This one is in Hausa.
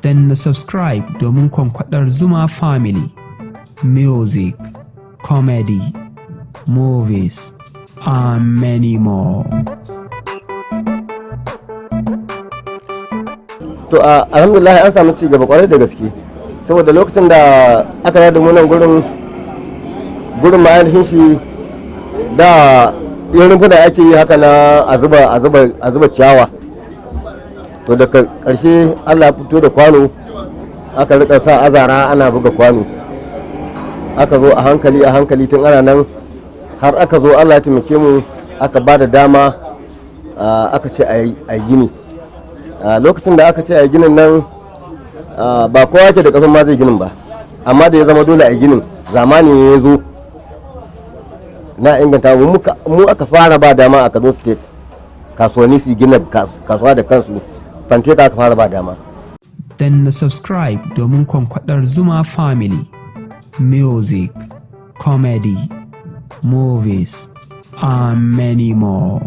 Danna subscribe domin kwankwadar Zuma Family. Music, comedy, movies, and many more. To, alhamdulillah, an samu ci gaba kwarai da gaske, saboda lokacin da aka yada mu nan gurin, gurin ma ainihin shi da yin rumfuna ake yi haka na a zuba ciyawa. To, daga karshe Allah ya fito da kwano, aka rika sa azara ana buga kwano. Aka zo a hankali a hankali, tun ana nan har aka zo Allah ya taimake mu, aka ba da dama, aka ce a yi gini. A lokacin da aka ce a yi ginin nan, ba kowa ke da ƙarfin ma zai ginin ba, amma da ya zama dole a yi ginin, zamani ne ya zo na inganta mu. Mu aka fara ba dama a Kano State kasuwanni su gina kasuwa da kansu. Fanteka aka fara ba dama. Danna subscribe domin kwankwadar Zuma Family. Music, comedy, movies, and many more.